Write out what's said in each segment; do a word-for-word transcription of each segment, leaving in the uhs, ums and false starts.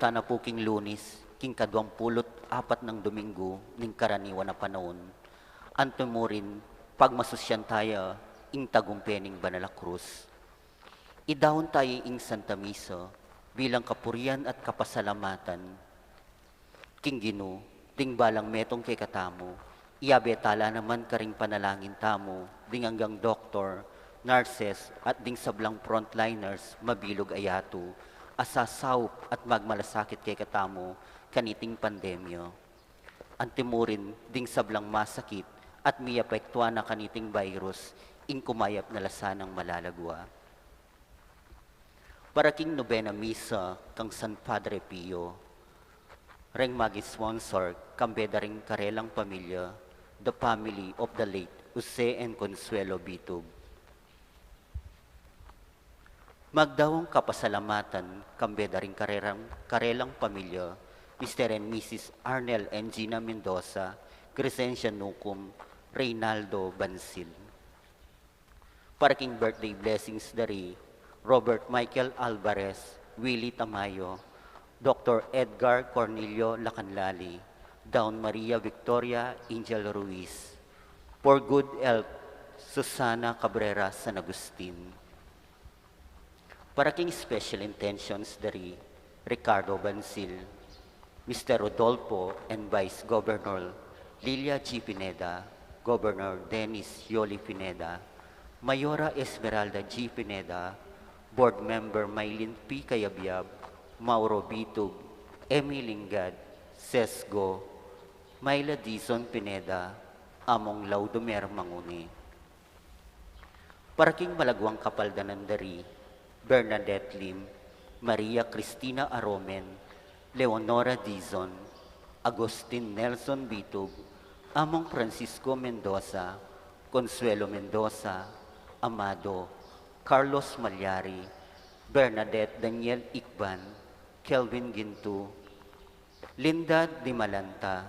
na pu king Lunis, king kaduang pulu't apat nang Dominggu ning karaniwan a panaun. Antimurin, pagmasusyan taya ing tagumpe ning banal a krus. Idaun taya ing Santa Misa bilang kapurian at kapasalamatan king Ginu, ding balang metung kekatamu, iyabe tala naman karing panalangin tamu, ding anggang doktor, nurses, at ding sablang frontliners, mabilug a yatu, a sasaup at magmalasakit kekatamu, kaniting pandemya. Antimurin ding sablang masakit at miapektuan na kaniting virus, ing kumayap na la sanang malagwa. Para king nobena misa kang San Padre Pio, reng mag-sponsor, kambe da ring karelang pamilya, the family of the late Jose and Consuelo Bitug. Magdaung kapasalamatan, kambe da ring karelang, karelang pamilya, Mister and Missus Arnel and Gina Mendoza, Crescencia Nucum, Reynaldo Bansil. Para king birthday blessings da ri Robert Michael Alvarez, Willie Tamayo, Doctor Edgar Cornelio Lacanlali, Dawn Maria Victoria Angel Ruiz, for good health, Susana Cabrera San Agustin. Para king special intentions da ri Ricardo Bansil, Mister Rodolfo and Vice Governor Lilia G. Pineda, Governor Dennis Yoli Pineda, Mayora Esmeralda G. Pineda, Board Member Mylene P. Cayabyab, Mauro Bitug, Emmy Lingad, Sesgo, Myla Dizon Pineda, Among Laudomer Mangune. Para king malaguang kapaldanan da ri Bernadette Lim, Maria Cristina Aromen, Leonora Dizon, Agustin Nelson Bitug, Among Francisco Mendoza, Consuelo Mendoza, Amado, Carlos Malyari, Bernadette Daniel Ikban, Kelvin Gintu, Linda Dimalanta,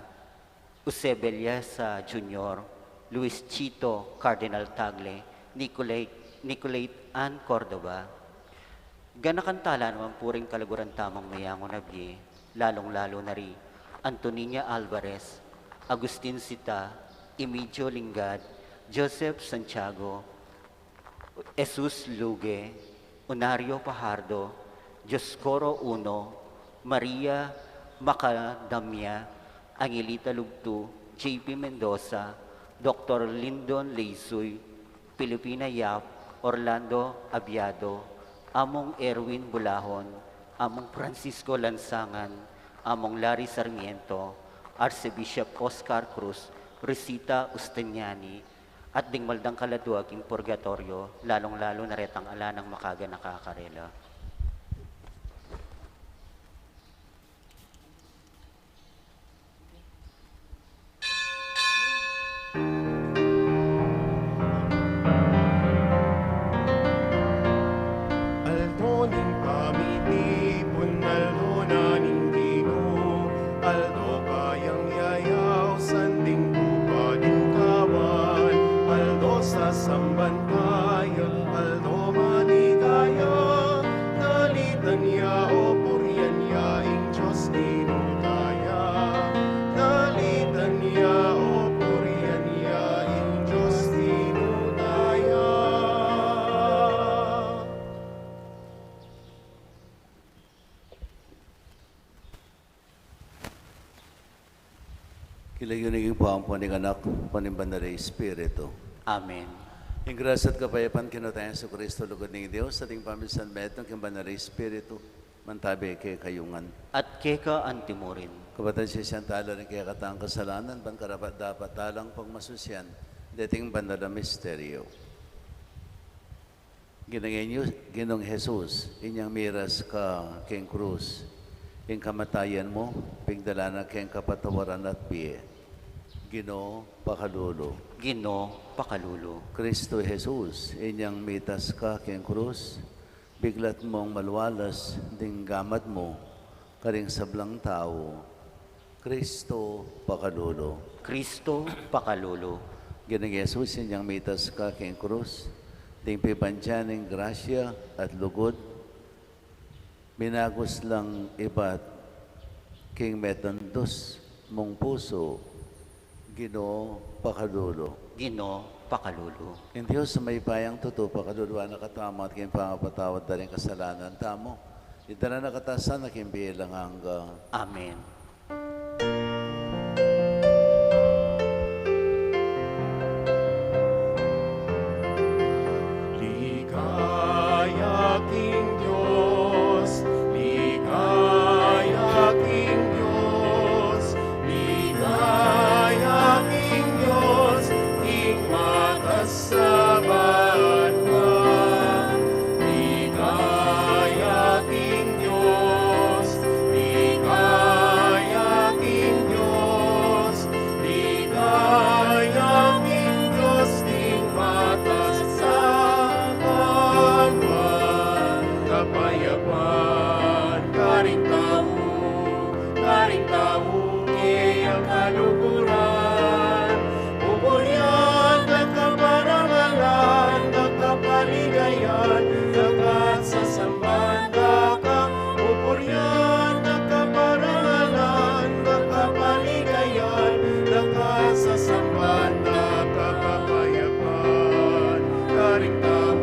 Jose Belleza Junior, Luis Chito, Cardinal Tagle, Nicolate, Nicolate Ann Cordova. Ganakan tala naman pu ring kaluguran tamung meyangu na bie, lalung-lalu na ri Antonina Alvarez, Agustin Sita, Emigio Lingad, Joseph Santiago, Jesus Luge, Onario Fajardo, Dioscoro Uno, Maria Macadamia, Angelita Lugtu, J P Mendoza, Doctor Lindon Leisuy, Filipina Yap, Orlando Abiado, Among Erwin Bulahon, Among Francisco Lansangan, Among Larry Sarmiento, Archbishop Oscar Cruz, Rosita Ustiniani, at ding maldang kaladua king purgatoryo, lalung-lalu na retang ala nang makaganaka karela. Aldo ning pamitipun, aldo na ning Ginu, aldo kayang yayausan ding tupa ding kawan, aldo sasamban taya, aldo maligaya, dalitan ya o purian ya ing Dios Ginu taya, dalitan ya o purian ya ing Dios Ginu taya. King lagyu ning Ibpa, ampo ning Anak, ampo ning Banal a Espiritu. Amen. Ing grasya at kapayapan king Ginu tang Jesucristo, lugud ning Dios, at ing pamisan metung king Banal a Espiritu, mantabi kekayu ngan. At keka antimurin. Kapatad, sisian tala ring kekatang kasalanan, ban karapat-dapat talang pagmasusyan deting banal a misteryo. Ginung, Ginung Jesus, inyang miras ka king krus, ing kamatayan mu, pigdala na keng kapatawaran at bie. Ginu, pakalulu. Ginu, pakalulu. Kristu Jesus, inyang mitas ka king krus, biglat mung malualas ding gamat mu karing sablang tau. Kristu, pakalulu. Kristu, pakalulu. Ginung Jesus, inyang mitas ka king krus, ding pibandian ning grasya at lugud, minagus lang ibat King metung mung pusu, Ginu, pakalulu. Ginu, pakalulu. Ing Dios a mayupayang tutu, pakaluluan na katamu at king pangapatawad da ring kasalanan tamu, idala na katamu king bie alang angga. Amen. Ligaya king Dios, ligaya king Dios, ligaya king Dios, king matas a banua. Ligaya king Dios, ligaya king Dios, ligaya king Dios, king matas a banua. Kapayapan karing tau, karing tau, keyang kaluguran. Pupurian da ka, parangalan da ka, paligayan da ka, sasamban da ka. Pupurian da ka, parangalan da ka, paligayan da ka, sasamban da ka. Kapayapan karing tau,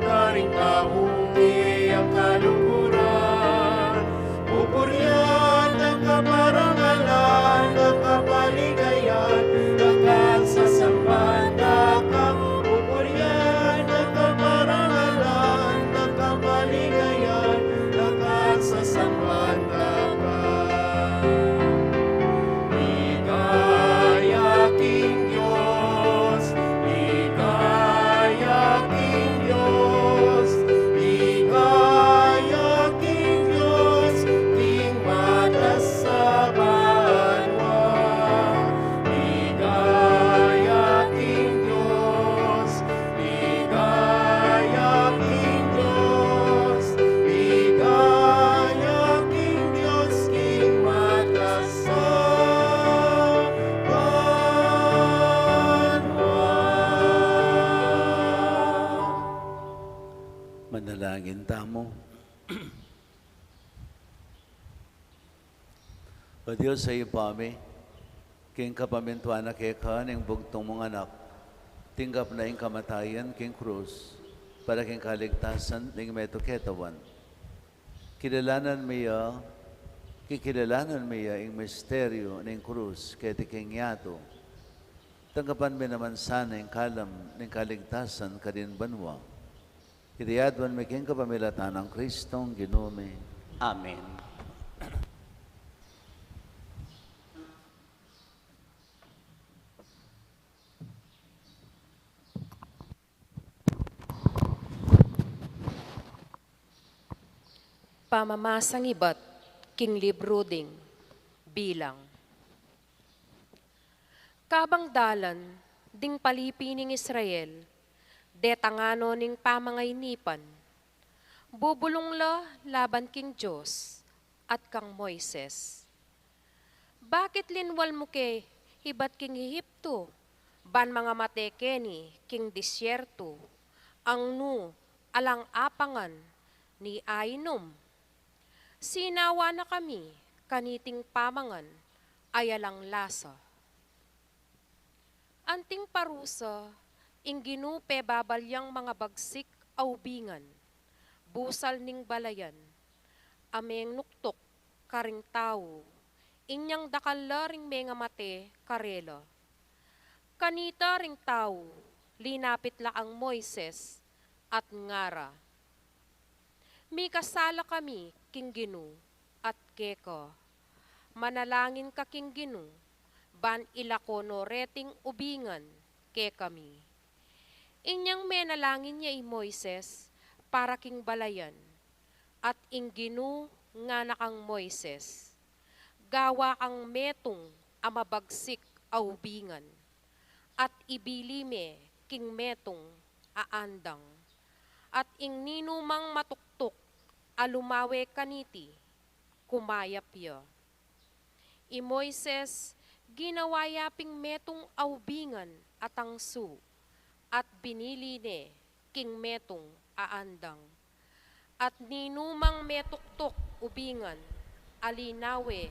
karing tau, keyang kaluguran. Pupurian da ka, parangalan da ka, paligayan da ka, sasamban da ka. Pupurian da ka, parangalan da ka, paligayan da ka, sasamban da ka. Ligaya king Dios, ligaya king Dios, ligaya king Dios, king matas a banua. Ligaya king Dios, ligaya king Dios, ligaya king Dios, king matas a banua. Manalangin tamu. O Dios a Ibpa mi, king kapamintuan na keka ning bugtung mung Anak, tinggap na ing kamatayan king krus, para king kaligtasan ning metung ketawan. Kilalanan mi ya, kikilalanan mi ya ing misteryu ning krus keti king yatu. Tanggapan mi naman sana ing kalam ning kaligtasan karin banua. Iti aduan mi king kapamilatan nang Kristong Ginu mi. Amen. Pamamasang ibat king libru ding Bilang. Kabang dalan ding palipi ning Israel, detang no ning pamangainipan, bubulung la laban king Dios at kang Moises. Bakit linwal mu ke ibat king Ehipto, ban mangamate keni king disyerto, ang nu alang apangan ni ainum? Sinawa na kami kaniting pamangan a alang lasa. Anting parusa, ing Ginu pebabalyang mangabagsik a ubingan, busal ning balayan, a menuktuk karing tau, inyang dakal la ring mengamate karela. Kanita ring tau, linapit la kang Moises, at ngara, Mikasala kami king Ginu at keka. Manalangin ka king Ginu, ban ilako no reting ubingan kekami. Inyang menalangin ya i Moises para king balayan, at ing Ginu ngana kang Moises, Gawa kang metung a mabagsik a ubingan, at ibili me king metung a andang. At ing ninumang matuktuk a lumawe kaniti, kumayap ya. I Moises, ginawa ya ping metung a ubingan a tangsu, at binili ne king metung a andang. At ninumang metuktuk ubingan alinawe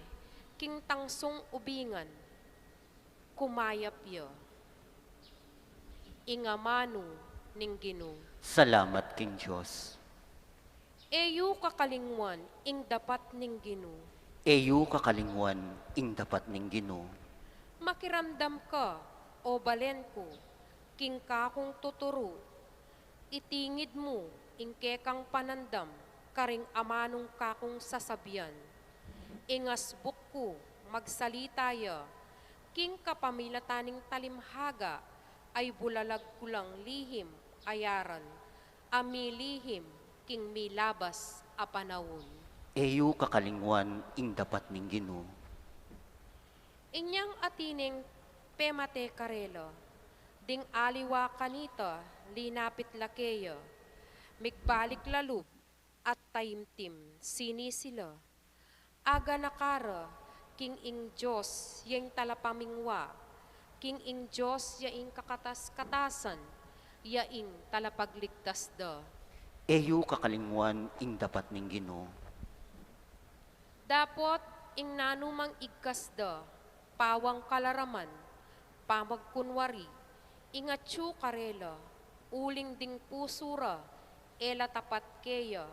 king tangsung ubingan, kumayap ya. Ing amanu ning Ginu. Salamat king Dios. E yu kakalingwan ing dapat ning Ginu. E yu kakalingwan ing dapat ning Ginu. Makiramdam ka, o balen ku, king kakung tuturu, itingid mu ing kekang panandam karing amanung kakung sasabian. Ing asbuk ku, magsalita ya, king kapamilatan ning talimhaga, ay bulalag ku lang lihim, ayaran, a milihim king milabas a panaun. E yu kakalingwan ing dapat ning Ginu. Inyang atineng pemate karela, ding aliwa kanita linapit la keya, migbalik la lub at taimtim sinisila. Aganaka ra king ing Dios ya ing talapamingwa, king ing Dios ya ing kakatas-katasan, ya ing talapagligtas da. E yu kakalingwan ing dapat ning Ginu. Dapot ing nanumang igkas da, pawang kalaraman, pamagkunwari, ing atyu karela, uling ding pusu ra, e la tapat keya,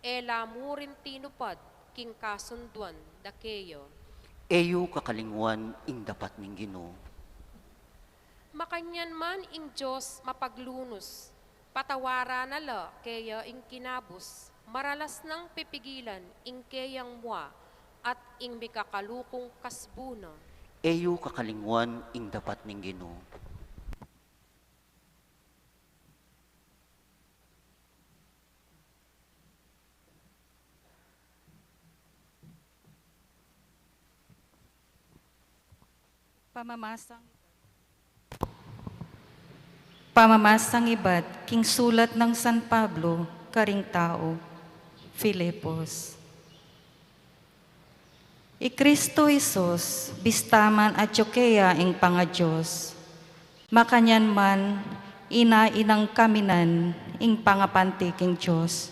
e la mu rin tinupad king kasunduan da keya. E yu kakalingwan ing dapat ning Ginu. Makanyan man ing Dios mapaglunus, patawaran na la keya ing kinabus, maralas nang pipigilan ing keyang mua, at ing mikakalukung kasbuna. E yu kakalingwan ing dapat ning Ginu. Pamamasang, pamamasang ibat king sulat nang San Pablo karing tau Filipos. I Kristo Jesus, bista man atyu keya ing pangaDios, makanyan man inainang kaminan ing pangapanti king Dios.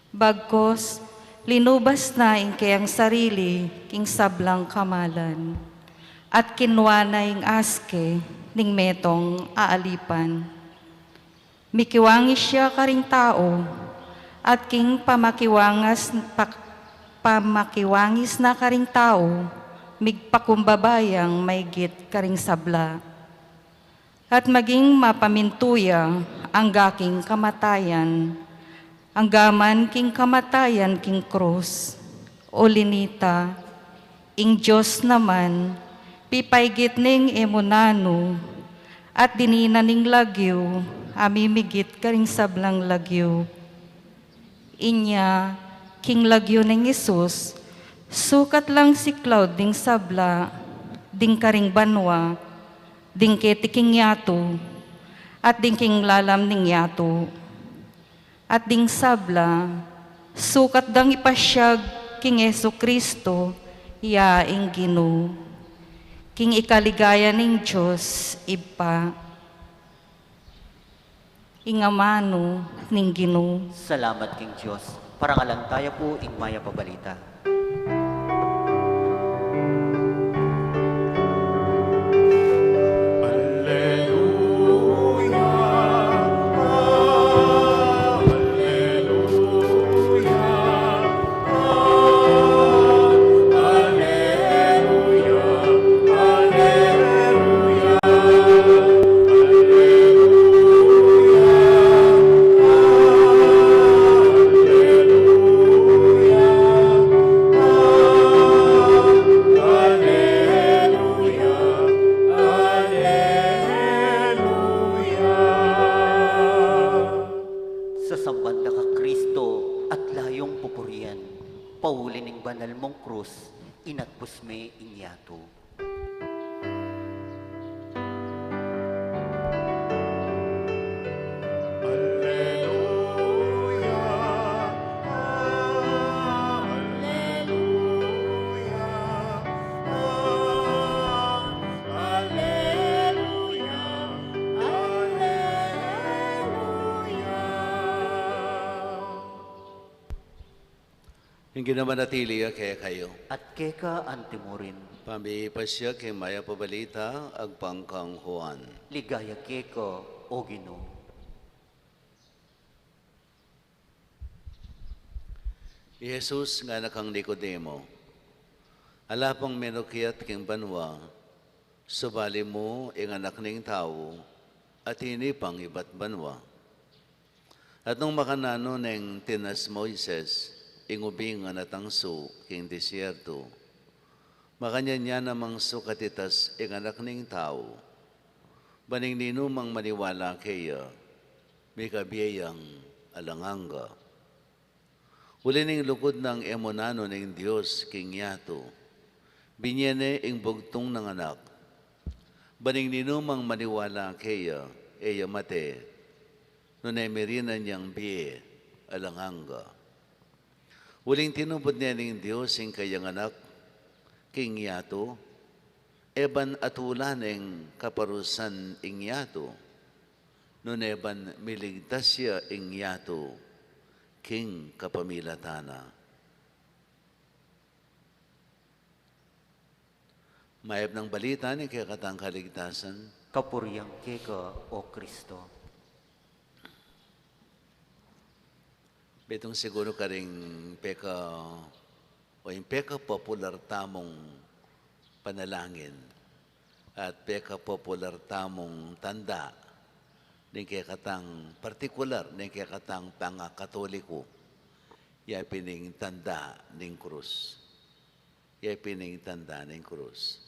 Bagkus, linubas na ing keyang sarili king sablang kamalan, at kinua na ing aske ning metung a alipan. Mikiwangis ya karing tau, at king pamakiwangas-, pak-, pamakiwangis na karing tau, migpakumbaba yang maigit karing sabla. At maging mapamintu ya angga king kamatayan, angga man king kamatayan king krus. Uli nita, ing Dios naman, pipaigit ne ing e mu nanu, at dininan ne ing lagyu a mimigit karing sablang lagyu. Inya, king lagyu nang Jesus, sukat lang siklaud ding sabla, ding karing banua, ding keti king yatu, at ding king lalam ning yatu. At ding sabla, sukat dang ipasyag king Jesu Kristo, ya ing Ginu, king ikaligaya ning Dios Ibpa. Ing amanu ning Ginu. Salamat king Dios. Parangalan taya pu ing mayap a balita. Alleluia, alleluia, alleluia, alleluia, alleluia, alleluia, alleluia, alleluia. Sasamban da ka Kristo at layung pupurian, pauli ning banal mung krus, inatpus me ing yatu. Alleluia, alleluia, alleluia, alleluia. Ing Ginu manatili ya kekayu. At keka antimurin. Pamipasiag king mayap a balita agpang kang Juan. Ligaya keka, O Ginu. I Jesus ngana kang Nicodemo, ala pang menukiat king banua, subali mu ing Anak ning Tau, atin pang ibat banua. At nung makananu neng tinas Moises ing ubing a natangsu king desierto, makanyan ya namang sukat itas ing Anak ning Tau, ban ing ninumang maniwala keya, mikabie yang alang angga. Uli ning lugud nang e mu nanu ning Dios king yatu, binie ne ing bugtung nang Anak, ban ing ninumang maniwala keya, e ya mate, nune mirinan yang bie alang angga. Uling tinubud ne ning Dios ing kayang Anak king yatu, e ban atula neng kaparusan ing yatu, nune ban miligtas ya ing yatu king kapamilatan na. Mayap nang balita ning kekatang kaligtasan. Kapurian keka, O Kristo. Betung siguru karing peka, o ing peka popular tamung panalangin at peka popular tamung tanda ning kekatang partikular, ning kekatang pangakatoliko, ya pin ing tanda ning krus. Ya pin ing tanda ning krus.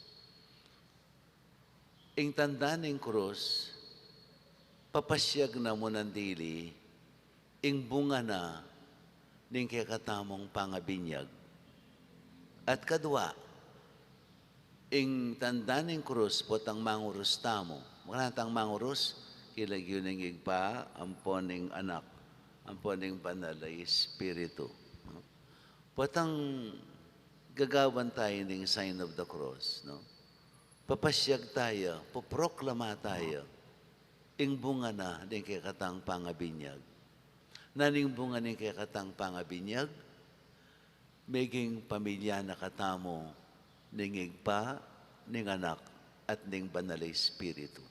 Ing tanda ning krus, papasiag na mu nang dili ing bunga na ning kekatamung pangabinyag. At kadua, ing tanda ning krus, potang mangurus tamu. Makananu tang mangurus? King lagyu ning Ibpa, ampo ning Anak, ampo ning Banal a Espiritu. Potang gagawan tayu ning sign of the cross, no? Papasiag tayu, poproklama tayu ing bunga na ning kekatang pangabinyag. Nanu ing bunga ning kekatang pangabinyag? Meging pamilya na katamu ning Ibpa, ning Anak, at ning Banal a Espiritu.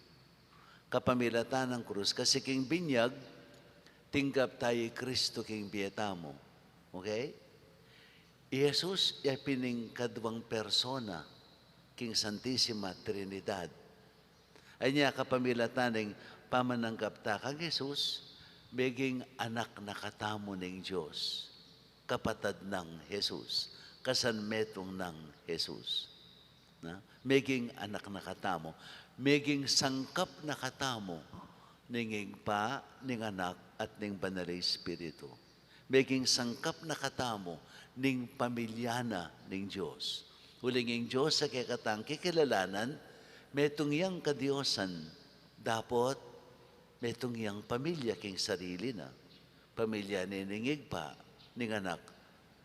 Kapamilatan nang krus, kasi king binyag, tinggap tayu i Kristo king bie tamu. Okay? I Jesus, ya pin ing kaduang persona king Santisima Trinidad. Anya kapamilatan ning pamananggap ta kang Jesus, meging anak na katamu ning Dios, kapatad nang Jesus, kasanmetung nang Jesus. Na? Meging anak na katamu, meging sangkap na katamu ning Ibpa, ning Anak, at ning Banal a Espiritu. Meging sangkap na katamu ning pamilya na ning Dios. Uling ing Dios a kekatang kikilalanan, metung yang kadiosan, dapot metung yang pamilya king sarili na. Pamilya ne ning Ibpa, ning Anak,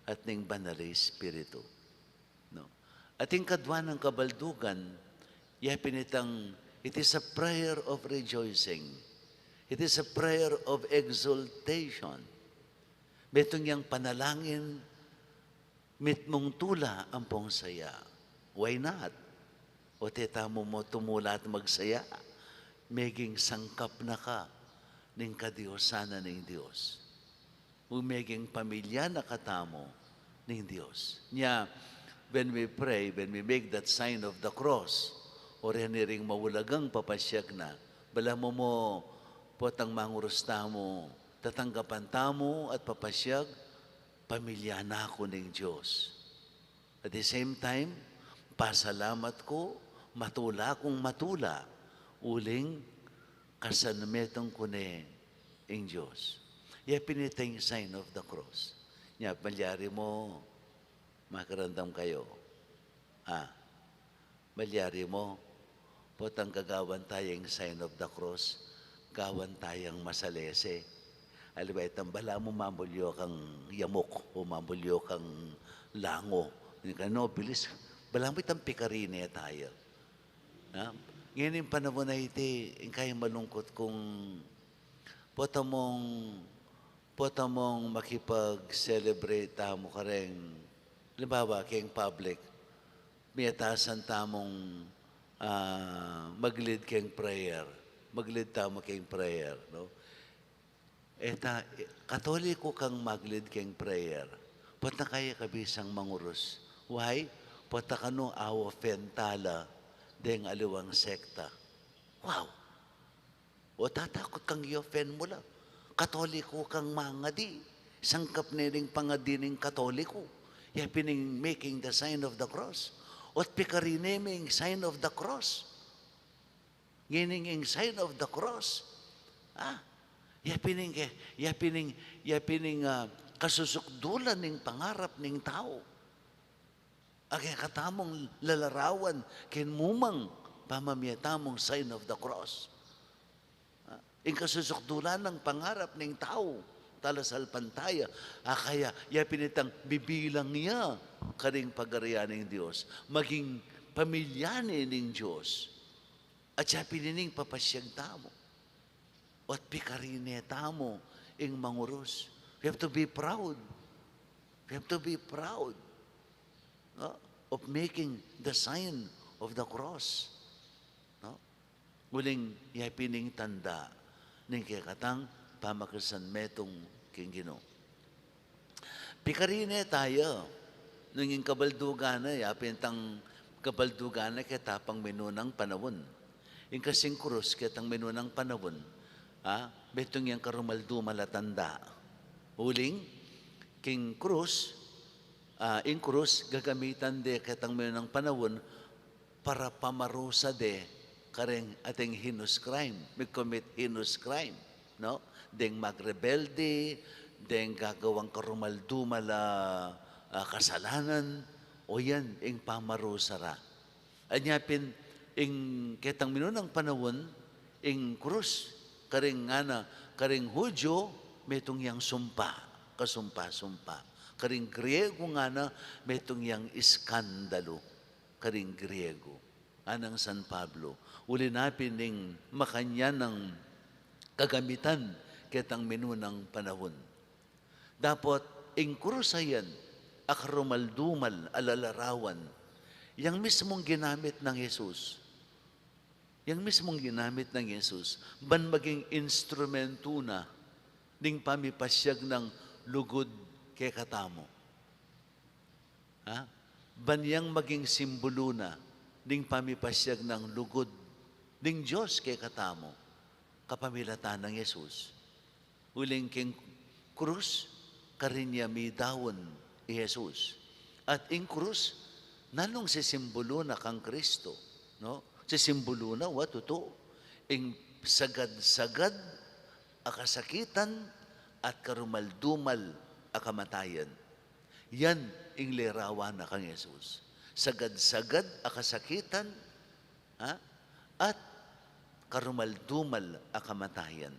at ning Banal a Espiritu. No? At ing kadua nang kabaldugan, ya pin itang, it is a prayer of rejoicing. It is a prayer of exultation. Metung yang panalangin, mitmung tula ampong saya. Why not? O, e tamu mu tumula at magsaya? Meging sangkap na ka ning kadiosan na ning Dios. Meging pamilya na katamu ning Dios. Nya, when we pray, when we make that sign of the cross, o reni ring maulagang papasiag na, balamu mu potang mangurus tamu, tatanggapan tamu at papasiag, pamilya na ku ning Dios. At the same time, pasalamat ku, matula kung matula, uling kasanmetung ku ne ing Dios. Ya pin ita ing sign of the cross. Nya, malyari mu, makiramdam kayu. Ah, malyari mu, potang gagawan taya ing sign of the cross, gawan tayang masalese. Aliwa itang balamu mamulyu kang yamuk o mamulyu kang langu. Ing kanu, bilis, balamu itang pikarine taya. Ha? Ngeni ing panaun a iti, ing kaya malungkut kung pota mung Pota mung makipag-celebrate tamu kareng, halimbawa, keng public, miyatasan tamung, ah, mag-lead keng prayer. Mag-lead tamu keng prayer, no? E ta, e, Katoliko kang mag-lead keng prayer. Pota kaya ka bisang mangurus. Why? Pota kanu a-offend tala deng aliwang sekta. Wow! O tatakut kang i-offend mu la. Katoliko kang mangadi. Sangkap ne ning pangadi ning Katoliko. Ya pin ing making the sign of the cross. O't pikarine me ing sign of the cross. Ngening ing sign of the cross. Ah, ya pin ing ke, ya pin ing, ya pin ing, ah, kasusukdulan ning pangarap ning tau. A kekatamung lalarawan ken mumang pamamie tamung sign of the cross. Ah, ing kasusukdulan nang pangarap ning tau, talasalpantaya, a kaya ya pin itang bibilang ya karing pagarian ning Dios, maging pamilya ne ning Dios. At ya pin ining papasiag tamu. At pikarine tamu ing mangurus. We have to be proud. We have to be proud, no, of making the sign of the cross. No? Uling ya pin ing tanda ning kekatang pamakristiyan metung king Ginu. Pikarine taya, nung ing kabaldugan na, ya pin itang kabaldugan na keta pang minunang panaun. Ing kasing krus ketang minunang panaun, ah, metung yang karumaldumal a tanda. Uling, king krus, ah, ing krus gagamitan de ketang minunang panaun para pamarusa de kareng ating heinous crime, mi-commit heinous crime, no? Deng magrebelde, deng gagawang karumaldumal a, a, kasalanan, o yan, ing pamarusa ra. Anya pin, ing ketang minunang panaun, ing krus, karing ngana, karing Hudyo, metung yang sumpa, kasumpa-sumpa. Karing Griego ngana, metung yang iskandalu. Karing Griego, nganang San Pablo, uli na pin ning makanyan a kagamitan ketang minunang panaun. Dapot ing krus a yan, a karumaldumal a lalarawan, yang mismung ginamit nang Jesus. Yang mismung ginamit nang Jesus, ban maging instrumento na ning pamipasiag nang lugud kekatamu. Ha? Ban yang maging simbulu na ning pamipasiag nang lugud ning Dios kekatamu, kapamilatan nang Jesus. Uling king krus, karin ya midaun i Jesus. At ing krus, nanung sisimbulu na kang Kristo, no? Sisimbulu na, wa, tutu, ing sagad-sagad a kasakitan at karumal-dumal a kamatayan. Yan ing lerawan na kang Jesus. Sagad-sagad a kasakitan, ha? At karumal-dumal a kamatayan.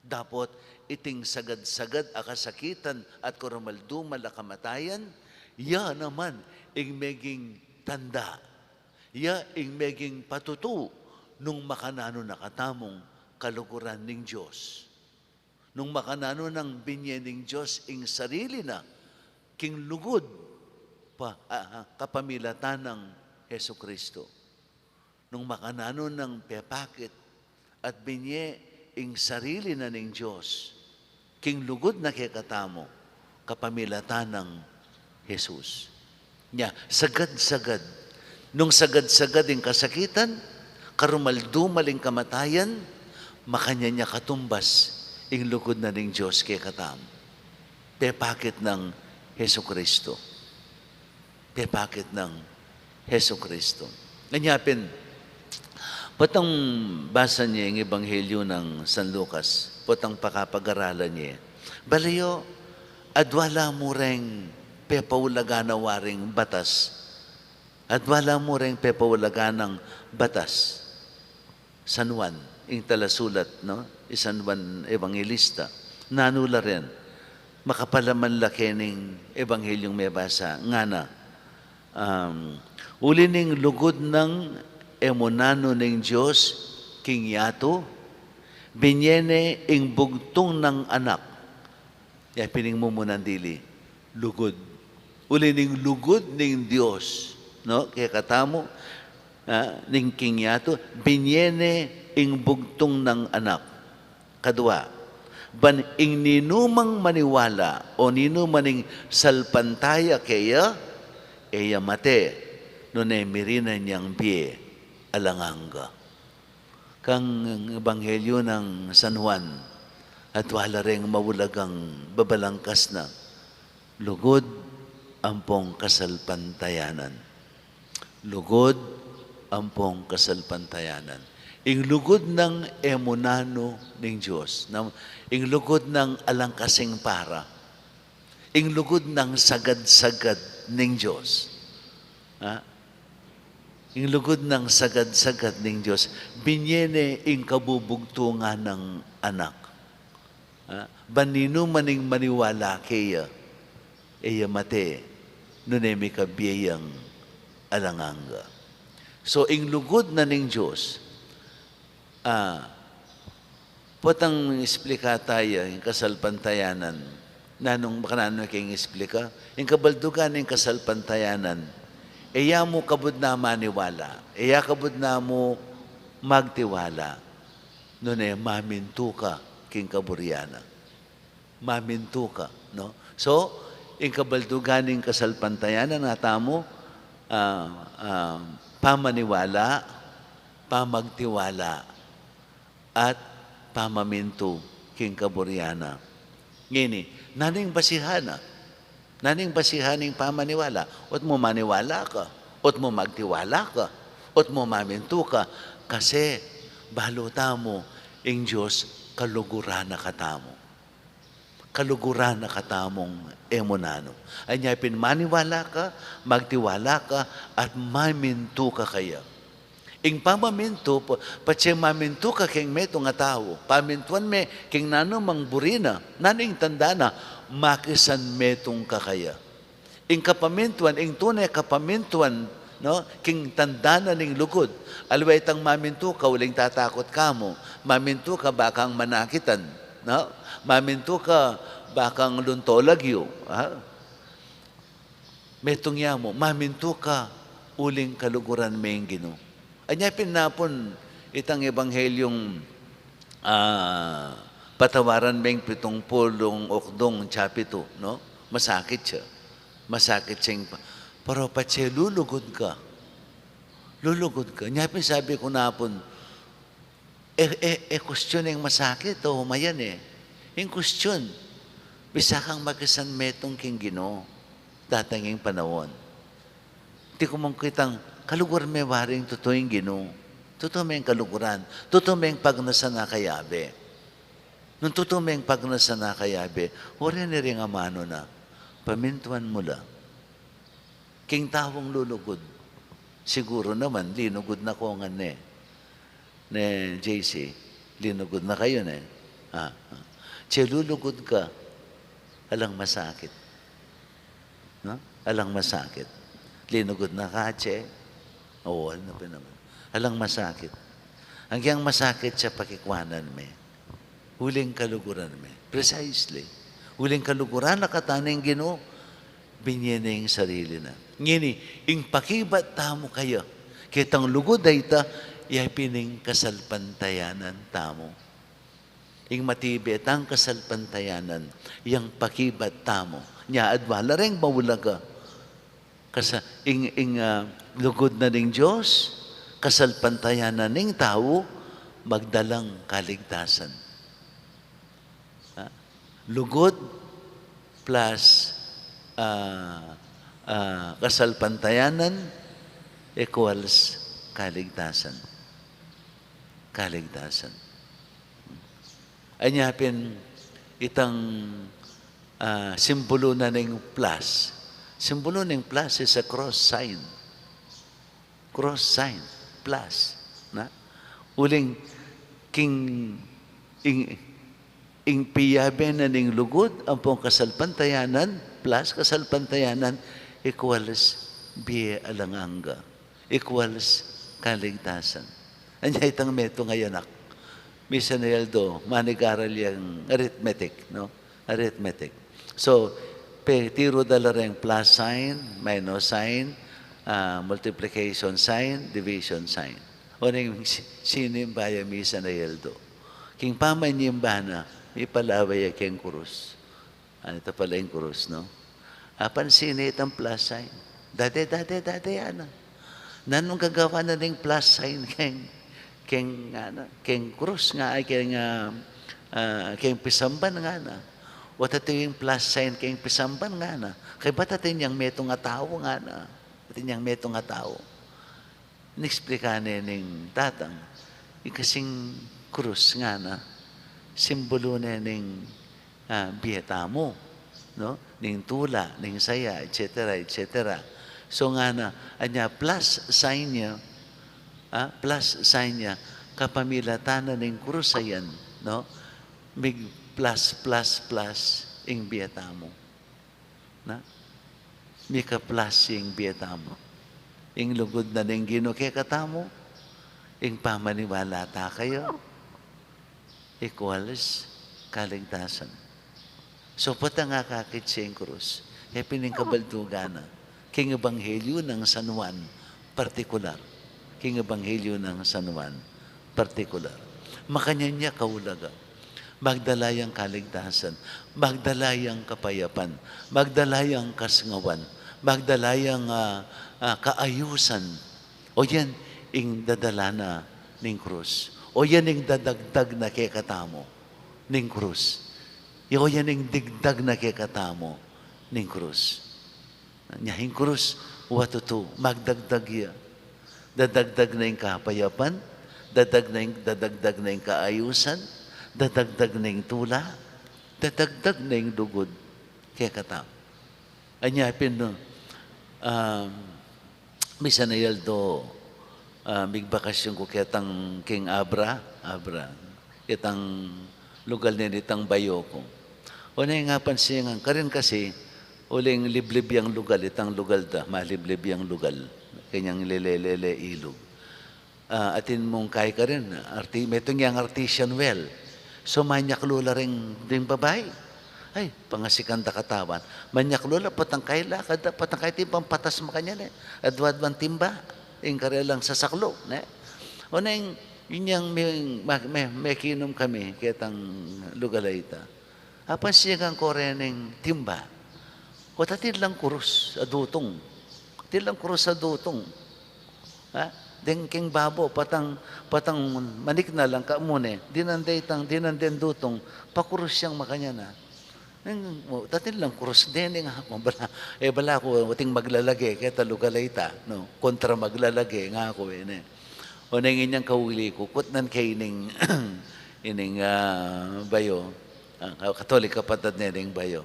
Dapot iting sagad-sagad a kasakitan at karumal-dumal a kamatayan, ya naman ing meging tanda, ya ing meging patutu nung makananu na katamung kaluguran ning Dios. Nung makananu nang binye ning Dios ing sarili na king lugud pa, a, a, kapamilatan nang Jesucristo. Nung makananu nang pepakit at binye ing sarili na ning Dios king lugud na kekatamu, kapamilatan nang Jesus. Nya, sagad-sagad. Nung sagad-sagad ing kasakitan, karumal-dumal ing kamatayan, makanyan ya katumbas ing lugud na ning Dios kekatamu. Pepakit nang Jesucristo. Pepakit nang Jesucristo. Anya pin, potang basa ye ing Ebanghelyo nang San Lucas, potang pakapag-aralan ye, bale yu, adwa la mu reng pepaulagan na waring batas. Adwa la mu reng pepaulagan nang batas. San Juan, ing talasulat, no? I San Juan Evangelista. Nanu la rin, makapalaman la kening Ebanghelyung mebasa, ngana, um, uli ning lugud nang e mu nanu ning Dios king yatu, binye ne ing bugtung nang anak, Ya pin ing mumunan dili, lugud. Uli ning lugud ning Dios, no? Kekatamu, ah, ning king yatu, binie ne ing bugtung nang anak. Kadua, ban ing ninumang maniwala o ninuman ing salpantaya keya, e ya mate, nune mirinan yang bie alang angga. Kang Ebanghelyo nang San Juan, adwa la reng maulagang babalangkas na, lugud ampong kasalpantayanan. Lugud ampong kasalpantayanan. Ing lugud nang emunanu ning Dios, na, ing lugud nang alang kasing para, ing lugud nang sagad-sagad ning Dios. Ha? Ing lugud nang sagad-sagad ning Dios, binie ne ing kabubugtungan nang anak. Ha? Ban ninuman ing maniwala keya, e ya mate, nune mikabie yang alang angga. So, ing lugud na ning Dios, ah, potang explika taya ing kasalpantayanan. Nanung, makananu ke ing explika? Ing kabaldugan ning kasalpantayanan, e ya mu kabud na maniwala, e ya kabud na mu magtiwala, nune mamintu ka king kaburian na. Mamintu ka, no? So, ing kabaldugan ning kasalpantayanan, nga tamu, ah, ah, pamaniwala, pamagtiwala, at pamamintu king kaburian na. Ngeni, nanu ing basihan na? Nanu ing basihan ning pamaniwala? Ot mu maniwala ka, ot mu magtiwala ka, ot mu mamintu ka, kasi balu tamu ing Dios kaluguran na katamu. Kaluguran na katamung emunanu. Anya pin maniwala ka, magtiwala ka, at mamintu ka kaya. Ing pamamintu, pa-, patse mamintu ka king metung a tau, pamintuan me king nanumang buri na, nanu ing tanda na, makisan metung ka kaya. Ing kapamintuan, ing tune kapamintuan, no, king tanda na ning lugud. Aliwa itang mamintu ka uling tatakut ka mu, mamintu ka ba kang manakitan, no? Mamintu ka ba kang lunto lagyu, ha? Metung ya mu, mamintu ka uling kaluguran me ing Ginu. Anya pin napun itang Ebanghelyung, ah, Patawaran meng pitung pulung okdung tsapitu, no? Masakit ya. Masakit ya ing pa-, pero patse lulugud ka. Lulugud ka. Nya pin sabi ku napun, e, e, e kustyun ing masakit o mayan e. Ing kustyun, bisa kang makisan metung king Ginu. Datang ing panaun. Ti ku mung kitang kaluguran me waring tutu ing Ginu. Tutu meng kaluguran. Tutu meng pagnasan a kayabe. Nung tutu meng pagnasan a kayabe, o reni ring amanu na, pamintuan mu la. King taung lulugud, siguru naman, linugud na ko ngan ne. Ne, J C, linugud na kayu ne. Ah, ah. Tse lulugud ka, alang masakit. No? Alang masakit. Linugud na ka, tse. O, ano pa naman? Alang masakit. Ang kiyang masakit sa pakikwanan me. Uling kaluguran me. Precisely. Uling kaluguran na kata ning Ginu, binie ne ing sarili na. Ngeni, ing pakibat tamu kaya, ketang lugud a ita, ya pin ing kasalpantayanan tamu. Ing matibe tang kasalpantayanan, yang pakibat tamu. Nya adwa la reng maulaga. Kasa-, ing, ing, ah, lugud na ning Dios, kasalpantayanan ning tau, magdalang kaligtasan. Ha? Lugud plus, ah, ah, kasalpantayanan equals kaligtasan. Kaligtasan. Anya pin itang, ah, simbulu na ning plus. Simbulu ning plus is a cross sign. Cross sign, plus, na? Uling king, ing, ing piyabe na ning lugud, ampong kasalpantayanan, plus kasalpantayanan, equals bie alang angga, equals kaligtasan. Anya itang metung a anak, misan a aldo, manigaral yang arithmetic, no? Arithmetic. So, pe, tiru da la reng plus sign, minus sign, ah, multiplication sign, division sign. O neng si-, sinu ing bayu misan a yaldo? King pamanyimba na, ipalawe ya keng krus. Anita pala ing krus, no? Apansin ne itang plus sign. Dade, dade, dade, ana. Nanung gagawan na ning plus sign keng, keng, ana, keng krus nga, ay, keng, ah, ah, keng pisamban ngana. O tatu ing plus sign keng pisamban ngana. Kaybat atin yang metung a tau ngana. Atin yang metung a tau. Ineksplika ne ning tatang, ing kasing krus ngana, simbulu ne ning, ah, bie tamu, no? Ning tula, ning saya, et cetera, et cetera. So ngana, anya plus sign ya, ah, plus sign ya, kapamilatan na ning krus a yan, no? Mig plus, plus, plus, ing bie tamu. Na? Mika plus ing bie tamu. Ing lugud na ning Ginu kekatamu, ing pamaniwala ta kaya, equals kaligtasan. So, potang akakit sing krus, e pin ing kabaldugan na, king ebanghelyu nang San Juan, partikular. King ebanghelyu nang San Juan, partikular. Makanyan ya kaulaga. Magdala yang kaligtasan, magdala yang kapayapan, magdala yang kasingawan, magdala yang, ah, ah, kaayusan. O yan ing dadala na ning krus. O yan ing dadagdag na kekatamu ning krus. O yan ing digdag na kekatamu ning krus. Nya ing krus, wa tutu, magdagdag ya. Dadagdag na ing kapayapan, dadag na ing, dadagdag na ing kaayusan, dadagdag na ing tula, dadagdag na ing lugud kekatamu. Anya pin, no, um, misan a yaldo, ah, migbakasyon ku ketang king Abra, Abra, ketang lugal neng itang bayu ku. O neng apansin ngan, karin kasi, uling liblib yang lugal, itang lugal da, maliblib yang lugal, kanyang lele-lele ilug. Ah, atin mung kai karin, arti-, metung yang artesian well. So, manyaklu la ring ding babai. Ay, pangasikan da katawan. Manyaklu la, potang kai lakad da, potang kai timbang patas makanyan e. Adwa-adwang timba, ing karelang sasaklu, ne? O neng, inyang me-, ma-, me-, mekinum kami, ketang lugal a ita. Apansin ngan ko reng timba. O, atin lang krus a dutung. Atin lang krus a dutung. Ha? Deng king babo, potang, potang manikna lang ka mu ne. Dinan de itang, dinan deng dutung. Pakrus yang makanyan a. Neng, o, atin lang krus de, neng aku, bala, e, bala ku, atin maglalage, keta lugal a ita, no? Kontra maglalage, ngaku, e, ne. O neng inyang kauli ku, kutnan ke ining, ining, ah, bayu. Ah, Katolik kapatad ne ning bayu.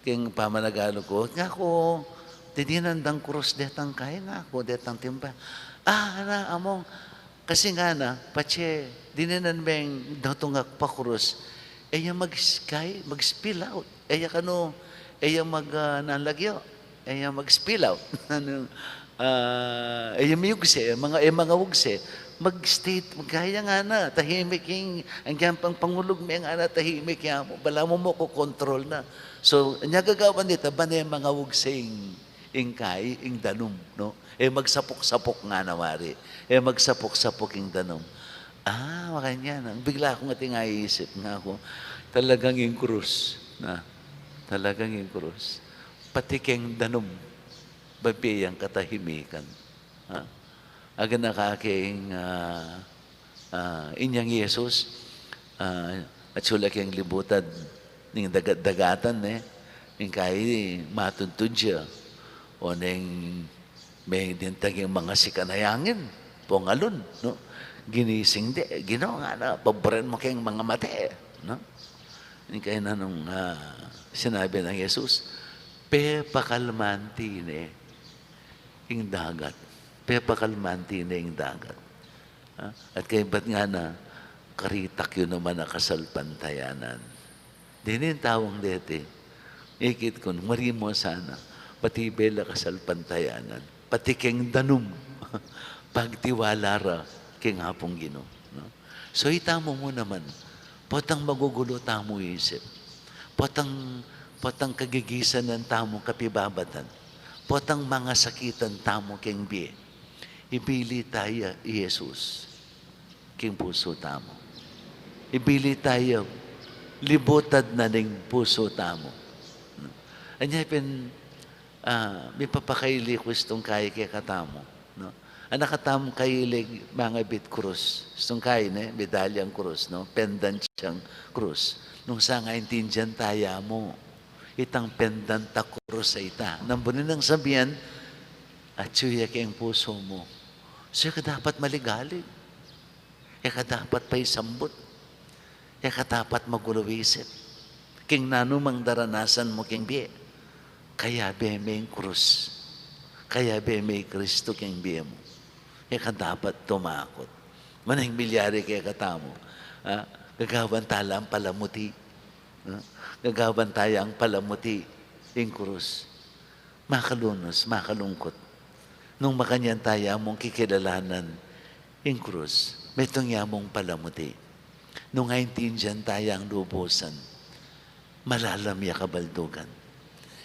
King pamanagalug ku, ngaku, didinan dang krus detang kai, ngaku, detang timba. Ah, na, among, kasi ngana, patse, dinan meng dutung a pakrus, e ya mag-, kai, mag-spill out. E ya kanu, e ya mag-, ah, nanu lagyu, e ya mag-spill out. Nanu, ah, e ya miugse, e manga-, e mangaugse. Mag-state, magkaya ngana, tahimik ing, anggiyang pang pangulug me ngana, tahimik ya mu, bala mu makokontrol na. So, nya gagawan dita, ban e mangaugse ing, ing kai, ing danum, no? E magsapuk-sapuk ngana wari. E magsapuk-sapuk ing danum. Ah, makanyan. Bigla kung ating aisip, ngaku, talagang ing krus, na, talagang ing krus. Pati keng danum, babie yang katahimikan. Ha? Aganaka keng, ah, ah, inyang Jesus, ah, atsu la keng libutad ning dagat-dagatan, ne? Ing kai matuntud ya. O neng medintang ing mangasikan a angin, pungalun, no? Ginising de, Ginu, ngana, pabren mu keng mangamate, no? Ing kai nanung, ah, sinabi nang Jesus, pepakalmanti ne ing dagat. Pepakalmanti ne ing dagat. Ha? At kaybat ngana, karitak yu naman a kasalpantayanan. Dininan tawang deti. Ikit kun, marimu sana. Pati bela kasalpantayanan. Pati keng danum. Pagtiwala ra keng Apung Ginu. No? So, itamu mu naman. Potang magugulu tamu isip. Potang Potang kagigisanan tamu kapibabatan, potang mangasakitan tamu king bie, ibili taya i Jesus king pusu tamu. Ibili taya, libutad na ning pusu tamu. Anya pin, ah, mipapakaili ku istung kayi kekatamu, no? Anak katamu kailig mangabit krus. Istung kayi ne, medalyang krus, no? Pendant yang krus. Nung sa nga aintindian taya mu, itang pendant a krus a ita. Nang buri nang sabian, atyu ya king pusu mu. So, e ka dapat maligalig. E ka dapat paisambut. E ka dapat maguluisip king nanumang daranasan mu king bie. Kayabe me ing krus. Kayabe me i Kristu king bie mu. E ka dapat tumakut. Manang milyari kekatamu, ah, gagawan tala palamuti. Ah, gagawan tayang palamuti ing krus. Makalunus, makalungkut. Nung makanyan taya mung kikilalanan ing krus, metung ya mung palamuti. Nung aintindian tayang lubusan, malalam ya kabaldugan.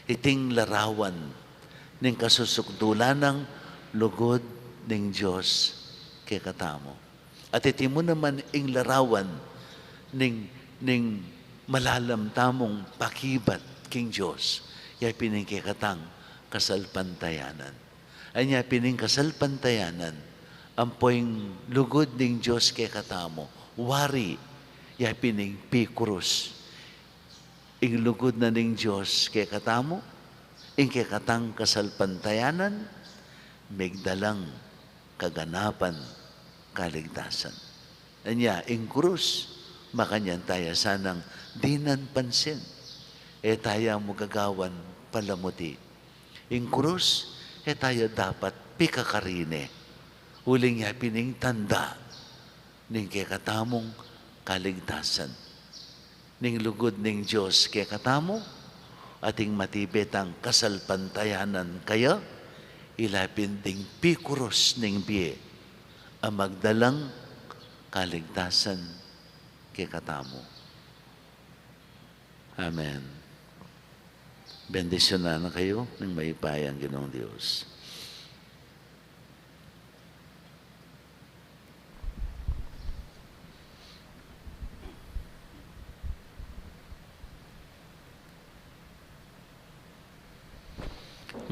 Iting larawan ning kasusukdulan nang lugud ning Dios kekatamu. At iti mu naman ing larawan ning, ning malalam tamung pakibat king Dios, ya pin ing kekatang kasalpantayanan. Anya pin ing kasalpantayanan, ampo ing lugud ning Dios kekatamu, wari, ya pin ing pikrus. Ing lugud na ning Dios kekatamu, ing kekatang kasalpantayanan, migdalang kaganapan, kaligtasan. Anya, ing krus, makanyan taya sanang dinan pansin. E taya mu gagawan palamuti. Ing krus, e taya dapat pikakarine. Uling ya pin ing tanda ning kekatamung kaligtasan. Ning lugud ning Dios kekatamu, ating matibe tang kasalpantayanan kaya, ila pin ding pikrus ning bie, a magdalang kaligtasan kekatamu. Amen. Bendisyunan na kayu ning mayupayang Ginung Dios.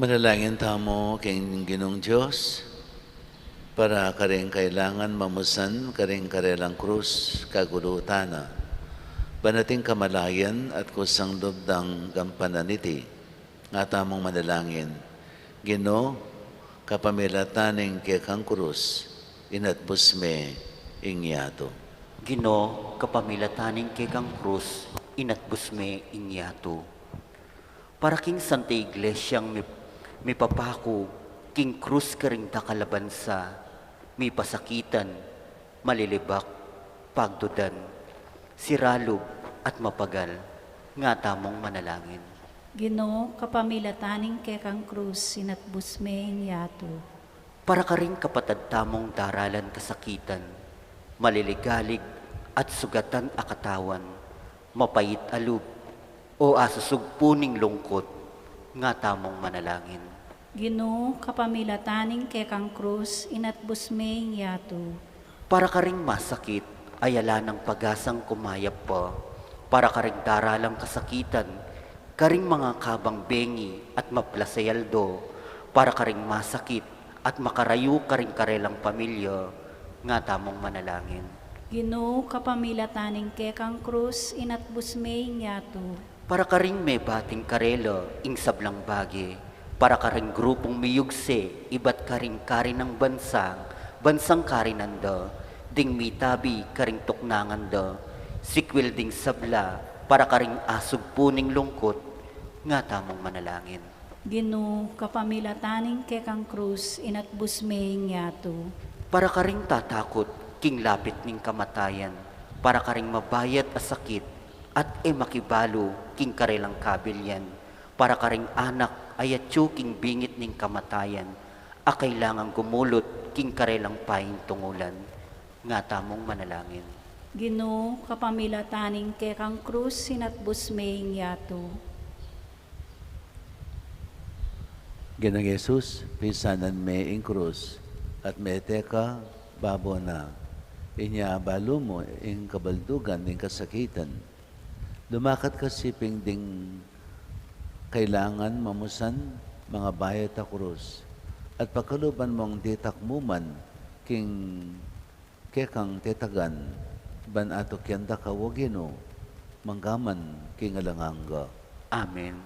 Manalangin tamu king Ginung Dios para karing kailangan mamusan karing karelang krus kagulutan na. Ban ating kamalayan at kusang lub dang gampanan iti. Nga tamung manalangin. Ginu, kapamilatan ning kekang krus, inatbus me ing yatu. Ginu, kapamilatan ning kekang krus, inatbus me ing yatu. Para king Santa Iglesiang mi-, mipapaku king krus karing dakal a bansa, mipasakitan, malilibak, pagdudan, siralub, at mapagal, nga tamung manalangin. Ginu, kapamilatan ning kekang krus, inatbus me ing yatu. Para karing kapatad tamung daralan kasakitan, maliligalig, at sugatan a katawan, mapait a lub, o asusugpu ning lungkut, nga tamung manalangin. Ginu, kapamilatan ning kekang krus, inatbus me ing yatu. Para karing masakit, a ala nang pagasang kumayap pa. Para karing daralang kasakitan, karing mangakabang bengi at maplasay aldo. Para karing masakit at makarayu karing karelang pamilya, nga tamung manalangin. Ginu, kapamilatan ning kekang krus, inatbus me ing yatu. Para karing mebating karela ing sablang bage, para karing grupung miyugse ibat karing kari nang bansa, bansang karinan da, ding mitabi karing tuknangan da, sikwil ding sabla, para karing asugpu ning lungkut, nga tamung manalangin. Ginu, kapamilatan ning kekang krus, inatbus me ing yatu. Para karing tatakut king lapit ning kamatayan, para karing mabayat a sakit, at e makibalu king karelang kabilian, para karing anak a yatyu king bingit ning kamatayan, a kailangang gumulut king karelang paintungulan, nga tamung manalangin. Ginu, kapamilatan ning kekang krus, inatbus me ing yatu. Ginung Jesus, pisanan me ing krus, at mete ka babo na. Inya balu mu ing kabaldugan ning kasakitan. Lumakat ka siping ding kailangan mamusan, mangabayat a krus, at pakaluban mung ditak mu man king kekang tetagan, ban atukyan da ka, O Ginu, manggaman king alang angga. Amen.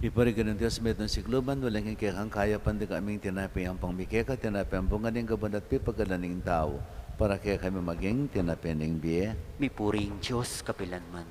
Mipuri ing Dios, metung sikluban, uling king kekang kayapan digkaming tinape yang pangmikeka, tinape yang bunga ning gabun at pipagalan ning tau, para kekami maging tinape ning bie. Mipuri ing Dios kapilanman.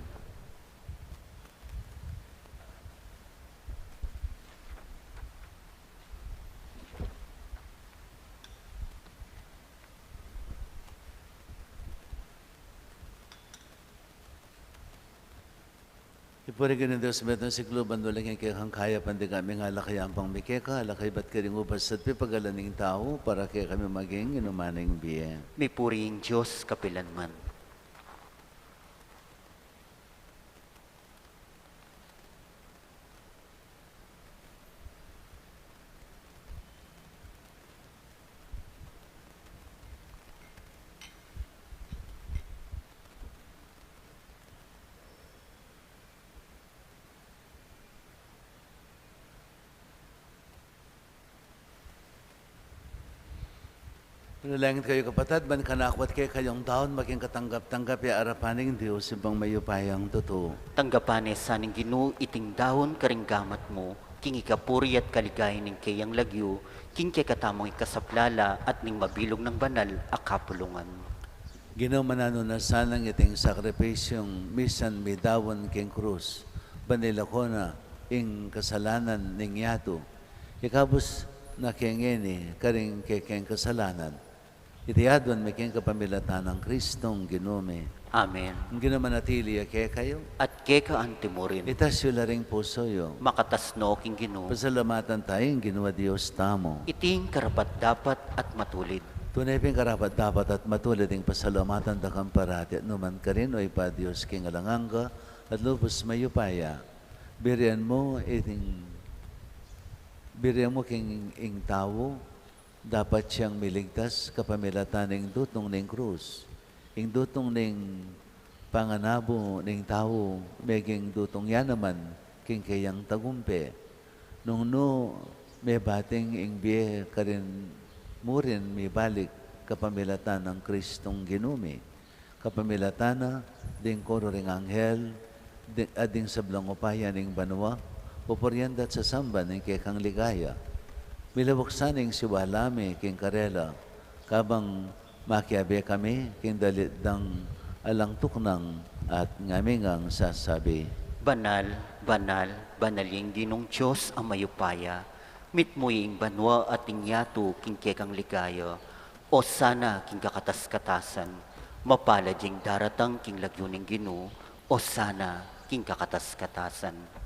Mipuri ing Dios, metung sikluban, uling king kekang kayapan digkaming alak yang pangmikeka, alak ibat karing ubas at pipagalan ning tau, para kekami maging inuman ning bie. Mipuri ing Dios kapilanman. Manalangin kayu, kapatad, ban kanaku at kekayung taun maging katanggap-tanggap ya arapan ning Dios Ibpang mayupayang tutu. Tanggapan na sa ning Ginu iting daun karing gamat mu, king ikapuri at kaligayan ning keyang lagyu, king kekatamung ikasaplala at ning mabilug nang banal a kapulungan. Ginu, mananu na sanang iting sakripisyung misan midaun king krus, ban ilako na ing kasalanan ning yatu. Ikabus na ke ngeni karing kekeng kasalanan. Iti aduan mi king kapamilatan nang Kristong Ginu mi. Amen. Ing Ginu manatili ya kekayu. At keka antimurin. Itas yu la ring pusu yu. Makatas no king Ginu. Pasalamatan tamu ing Ginu a Dios tamu. Iti ing karapat-dapat at matulid. Tune pin karapat-dapat at matulid ing pasalamatan da kang parati at numan karin, o Ibpa, Dios king alang angga at lubus mayupaya. Birian mu iting, birian mu king ing tau dapat yang miligtas kapamilatan ning dutung ning krus, ing dutung ning panganabu ning tau, meging dutung ya naman king keyang tagumpe. Nung nu mebating ing bie karin, murin mibalik kapamilatan nang Kristong Ginu mi. Kapamilatan na ding koro ring anghel, di-, at ding sablang upaya ning banua, pupurian da at sasamban ing kekang ligaya. Milawak sana ing siwala mi king karela, kabang makiabe kami king dalit dang alang tuknang at ngaming sasabi. Banal, banal, banal ing Ginung Dios a mayupaya, mitmu ing banua at ing yatu king kekang ligaya. Osana king kakatas-katasan. Mapalad ing daratang king lagyu ning Ginu. Osana king kakatas-katasan.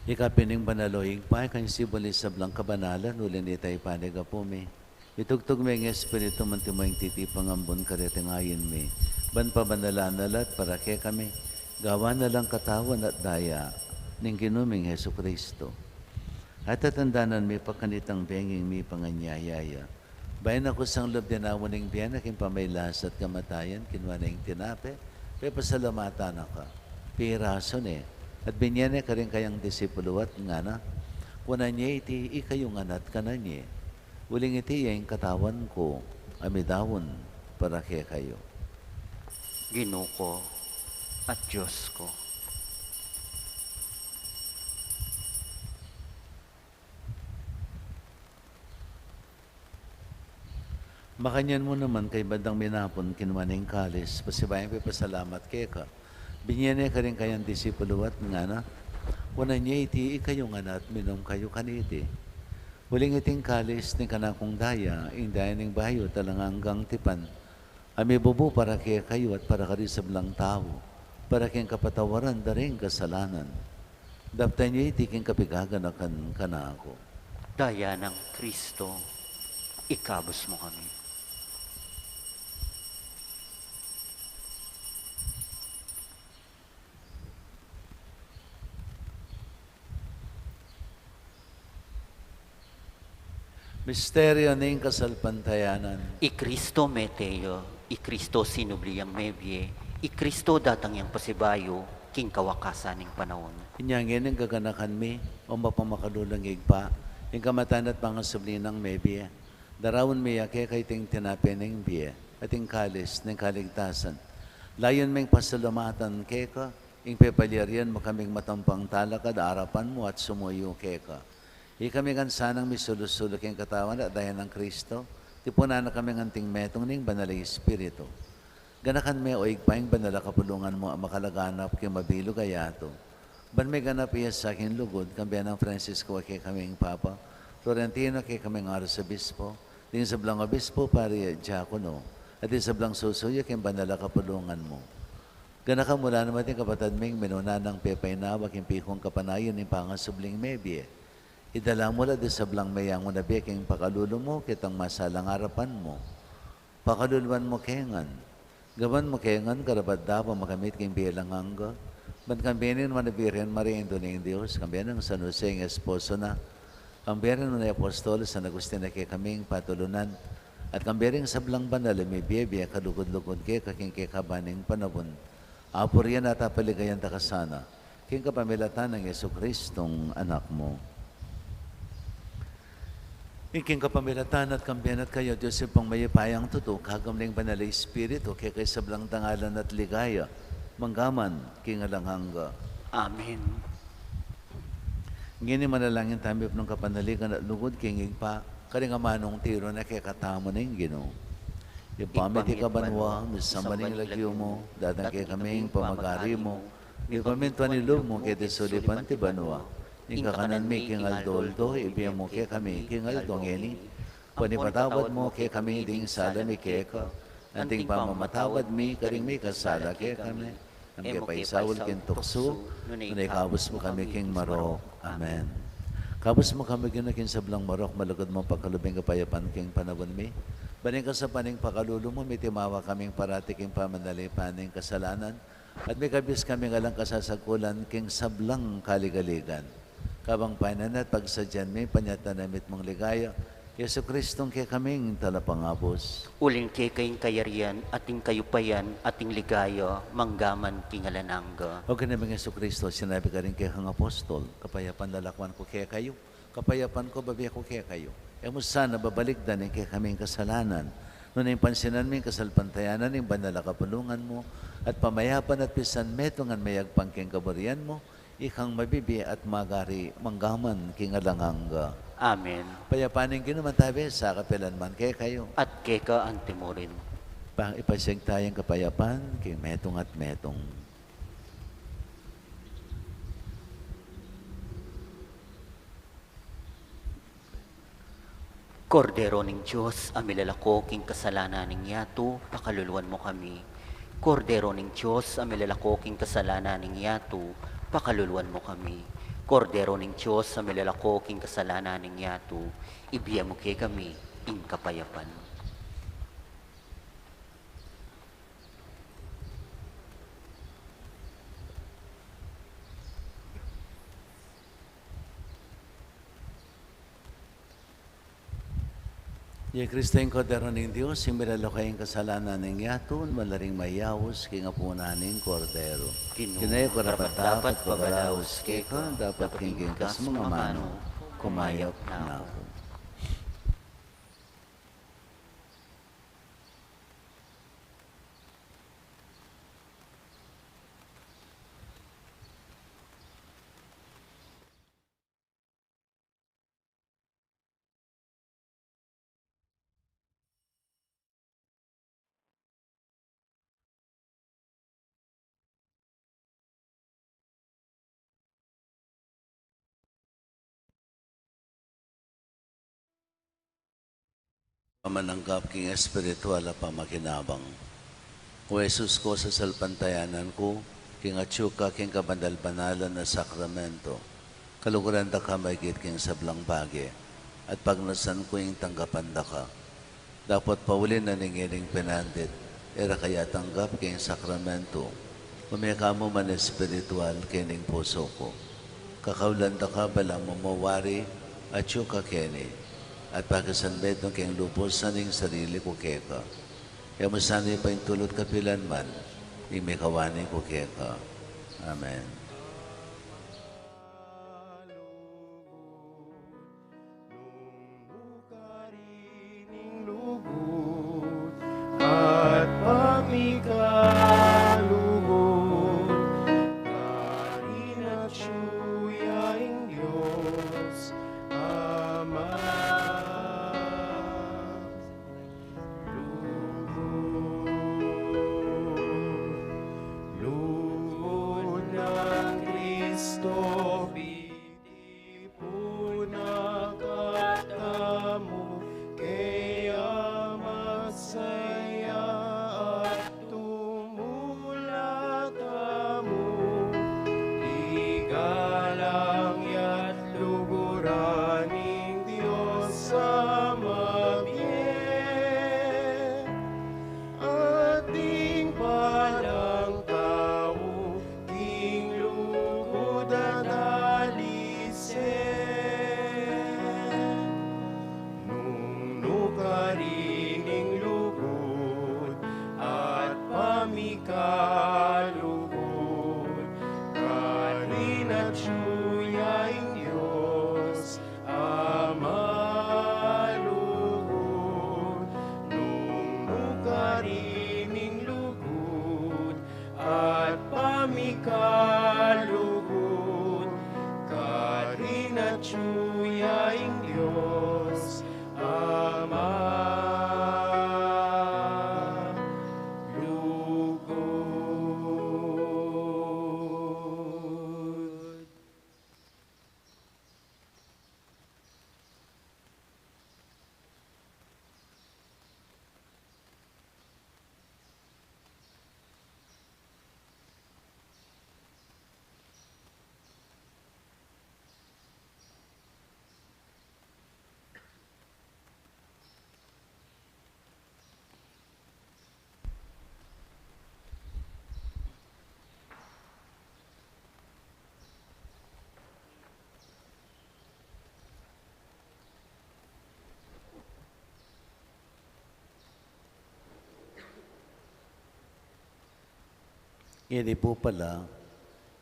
Ika pin ing banal, o Ibpa, ika ing sibul ning sablang kabanalan, uli na nita ipanyawad mi. Itugtug me ing Espiritu mu antimo ing titipang ambun kareting ain mi, ban pabanalan na la at para kekami gawan na lang katawan at daya ning Ginu ming Jesucristo. At tatandanan mi pa kanitang bengi ing mipanganyaya ya. Bayu na kusang lub dinaun ing bie na king pamagkasakit at kamatayan, kinua ne ing tinape, pepasalamatan na ka, pirasu ne, at binie ne karing kayang disipulu at ngana: Kunan ye iti ikayu ngan at kanan ye. Uling iti ya ing katawan ku a midaun para kekayu. Ginu ku at Dios ku. Makanyan mu naman, kaybat dang minapun, kinua ne ing kalis, pasibayu yang pepasalamat keka, binie ne karing kayang disipulu at ngana: Kunan ye iti ikayu ngan at minum kayu kaniti. Uling iti ing kalis ning kanakung daya, ing daya ning bayu at alang anggang tipan, a mibubu para kekayu at para karing sablang tau, para king kapatawaran da ring kasalanan. Daptan ye iti king kapaganakan kanaku. Daya nang Kristo, ikabus mu kami. Misteryo ning kasalpantayanan. I Kristo mete ya, i Kristo sinubli yang mebie, i Kristo datang yang pasibayu, king kawakasan ning panaun. Inya ngeni gaganakan mi, o mapamakalulung Ibpa, ing kamatayan at pangasubli nang mebie. Daraun mi ya keka iting tinape ning bie, at ing kalis ning kaligtasan. Layun ming pasalamatan keka, ing pepalyarian mu kaming matampang talakad arapan mu at sumuyu keka. Ikami ngan sanang misulu-sulu king katawan at daya nang Kristo, tipunan na kaming anting metung ning Banal a Espiritu. Ganakan me, o Ibpa, ing banal a kapulungan mu a makalaganap king mabilug a yatu. Ban meganap ya sa king lugud, kambe nang Francisco a kekaming Papa, Florentino a kekaming Arsobispo, ding sablang obispo, pari at diakono, at ding sablang susuyu king banal a kapulungan mu. Ganakan mu la naman ding kapatad ming minuna nang pepainawa king pikung kapanayan ning pangasubling mebie. Idala mu la ding sablang meyangu na bie king pakalulu mu, ketang masalang arapan mu. Pakaluluan mu ke ngan. Gawan mu ke ngan karapat-dapat makamit king bie alang angga. Ban kambe ning Nuan a Birhen Maria, Indu ning Dios, kambe nang San Jose ing esposo na, kambe ring Nuan a Apostol San Agustin a kekaming patulunan, at kambe ring sablang banal a mibie-bie kalugud-lugud keka king kekaban ning panaun. Apurian at apaligayan ta ka sana, king kapamilatan nang Jesucristong Anak mu. Ing king kapamilatan at kambe na at kaya, Dios Ibpang mayupayang tutu, kagamit ning Banal a Espiritu, keka ing sablang dangalan at ligaya, manggaman king alang angga. Amen. Ngeni manalangin tamu, mipnung kapanaligan at lugud king Ibpa, karing amanung tiru na kekatamu ning Ginu. Ibpa mi, atiu ka banua, misamban ya ing lagyu mu, datang kekami ing pamagari mu, mipamintuan ing lub mu keti sulip anti banua. Ing kakanan mi king aldo-aldo ibie mu kekami king aldo ngeni. Ban ipatawad mu kekami ding sala mi keka, anting pamamatawad mi karing mikasala kekami. E mu ke paisaul king tuksu, nune ikabus mu kami king marok. Amen. Kabus mu kami, Ginu, king sablang marok, malugud mung pakalub ing kapayapan king panaun mi. Ban king saup ning pakalulu mu, mitimawa kaming parati king pamanalipan ning kasalanan, at mikabus kaming alang kasasagkulan king sablang kaligaligan. Kabang painan at pagsadyan mi ing panyatang na mitmung ligaya, Jesucristong kekaming Talapangabus. Uling keka ing kayarian, at ing kayupayan, at ing ligaya, manggaman king alang angga. O Ginu ming Jesucristo, sinabi mu karing kekang apostol, kapayapan lalakwan ku kekayu, kapayapan ku bibie ku kekayu. E mu sana babalikdan ing kekaming kasalanan, nune pansinan mu ing kasalpantayanan ning banal a kapulungan mu, at pamayapan at pisan metungan meyagpang king kaburian mu, ikang mabibie at magari manggaman king alang angga. Amen. Ing kapayapan ning Ginu manatili sa kapilan man kekayu. At keka anti murin. Pang ipasiag taya ing kapayapan king metung at metung. Kordero ning Dios, a milalako king kasalanan ning yatu, pakaluluan mu kami. Kordero ning Dios, a milalako king kasalanan ning yatu, pakaluluan mu kami. Kordero ning Dios, a milalako king kasalanan ning yatu, ibie mu kekami ing kapayapan. Iya i Kristo, ing Kordero ning Dios, ing milalako king kasalanan ning yatu. Nuan la ring mayaus king apunan ning Kordero. Ginu, e ku karapat-dapat pabalaus keka, dapot king kingkas mung amanu, kumayap na ku. Pamananggap king espiritual a pamakinabang. O Jesus ku, sasalpantayanan ku king atyu ka king kabanal-banalan a sakramento. Kaluguran da ka maigit king sablang bage. At pagnasan ku ing tanggapan da ka. Dapot pauli na ning iling penandit, e ra ka ya tanggap king sakramentu, ume ka mu man espiritual kening pusu ku. Kakaulan da ka balamu mo wari, atyu ka keni, at pakisanmetung keng lubus ing sarili ku keka. E mu sana paintulut kapilan man ing mikawani ku keka. Amen. At pamikalugud, karin atyu ya ing Dios Ama. Lugud, lugud nang Kristo, bitipun na katamu, kaya magsaya at tumula tamu, igalang ya't luguran ing Dios a mabie, at ding balang tau king lugud at alisen. Nung nukarin ing lugud at pamikalugud, karin atyu ya ing Dios a malugud. Nung nukarin ing lugud at pamikalugud, karin atyu ya ing Dios a malugud. Ngeni pu pala,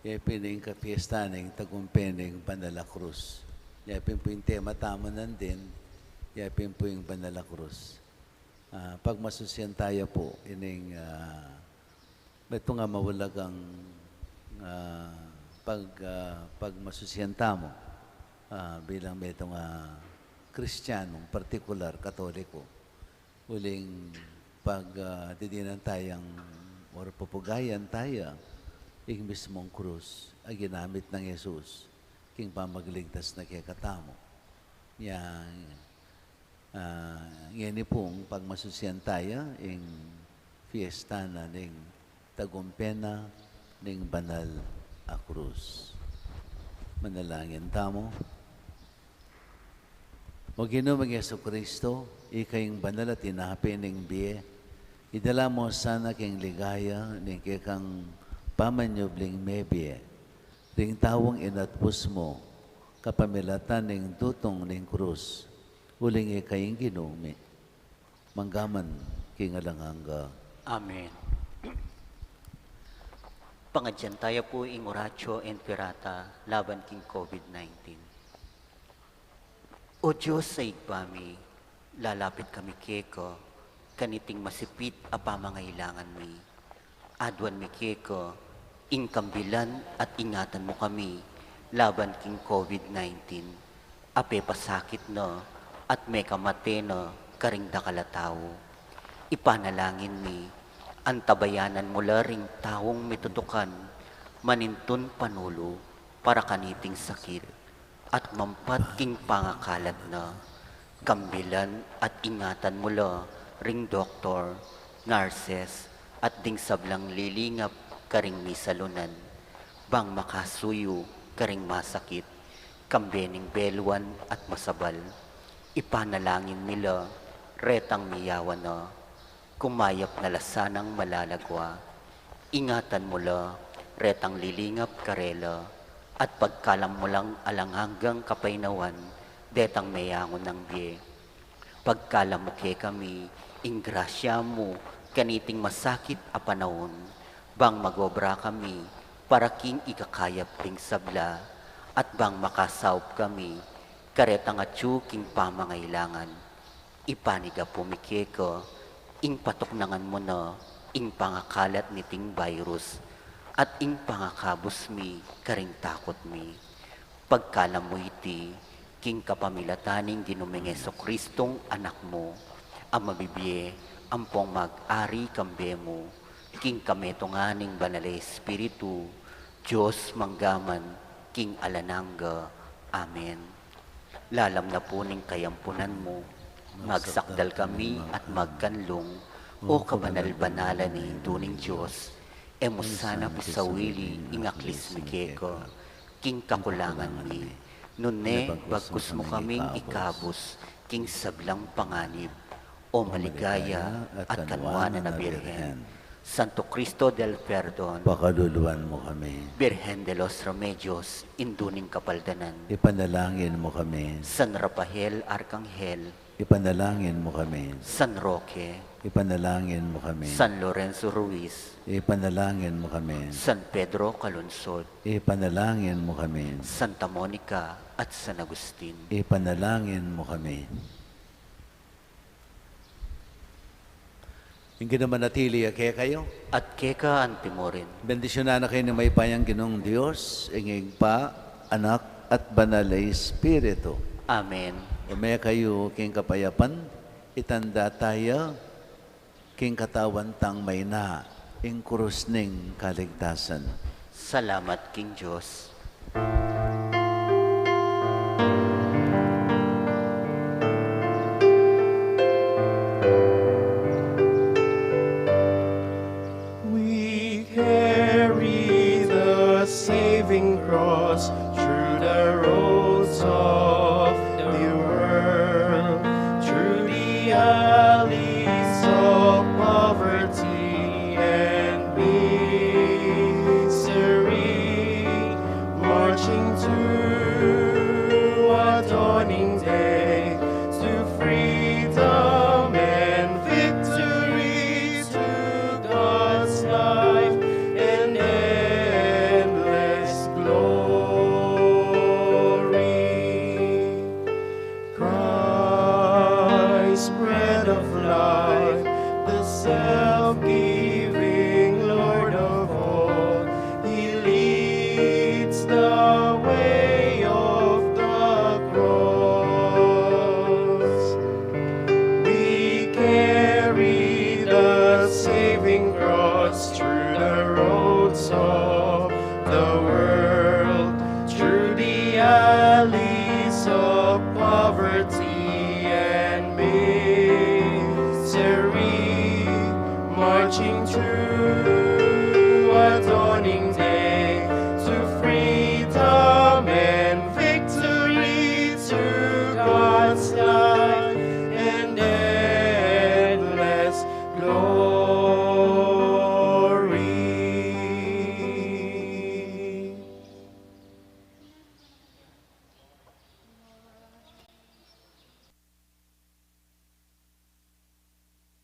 ya pin ing kapiestan ning tagumpe ning Banal a Krus. Ya pin pu ing tema tamu nandin, ya pin pu ing Banal a Krus. Ah, pagmasusian taya pu ining, ah, metung a maulagang, ah, pag, ah, pagmasusian tamu, ah, bilang metung a Kristianung partikular, Katoliko. Uling pag, ah, didinan tayang or pupugayan taya ing mismung krus a ginamit nang Jesus king pamagligtas na kekatamu. Nya, ah, ngeni pung pagmasusian taya ing fiesta na ning tagumpe na ning Banal a Krus. Manalangin tamu. O Ginu ming Jesucristo, ika ing banal a tinape ning bie, idala mu sana king ligaya ning kekang pamanyubling mebie ring taung inatpus mu kapamilatan ning dutung ning krus, uling ika ing Ginu mi, mangga man king alang angga. Amen. Pangadyan taya pu ing Oratio Imperata laban king COVID nineteen. O Dios a Ibpa mi, lalapit kami keka, kaniting masipit a pamangailangan mi. Aduan mi keka, ing kambilan at ingatan mu kami laban king COVID nineteen, a pepasakit na at mekamate na karing dakal a tau. Ipanalangin mi, antabayanan mu la ring taung mitutukan, manintun panulu para kaniting sakit, at mampat king pangakalat na. Kambilan at ingatan mu la ring doktor, nurses, at ding sablang lilingap karing misalunan, bang makasuyu karing masakit, kambe ning beluan at masabal. Ipanalangin mi la retang miyawan na, kumayap na la sanang malagwa. Ingatan mu la retang lilingap karela, at pagkalam mu lang alang anggang kapaynawan detang meyangu nang bie. Pagkalam mu kekami ing grasya mu kaniting masakit a panaun, bang magobra kami para king ikakayap ding sabla, at bang makasaup kami karetang atyu king pamangailangan. Ipanyawad mi keka ing patuknangan mu na ing pangakalat niting virus, at ing pangakabus mi karing takut mi. Pagkalam mu iti king kapamilatan ning Ginu ming Jesucristong Anak mu, a mabibie ampong mag-ari kambe mu, king kametungan ning Banal a Espiritu, Dios mangga man king alang angga. Amen. Lalam na pu ning kayampunan mu, magsakdal kami at magkanlung, O kabanal-banalan a Indu ning Dios, e mu sana pisawili ing aklis mi keka king kakulangan mi, nune bagkus mu kaming ikabus king sablang panganib, O maligaya at kanwanan a Birhen. Santo Cristo del Perdon, pakaluluan mu kami. Birhen de los Remedios, Indu ning Kapaldanan, ipanalangin mu kami. San Rafael Arkanghel, ipanalangin mu kami. San Roque, ipanalangin mu kami. San Lorenzo Ruiz, ipanalangin mu kami. San Pedro Calungsod, ipanalangin mu kami. Santa Monica at San Agustin, ipanalangin mu kami. Ing Ginu manatili ya kekayu. At keka antimurin. Bendisyunan na kayu ning mayupayang Ginung Dios, ing Ibpa, Anak, at Banal a Espiritu. Amen. Ume kayu king kapayapan, itanda taya king katawan tang mayna ing krus ning kaligtasan. Salamat king Dios.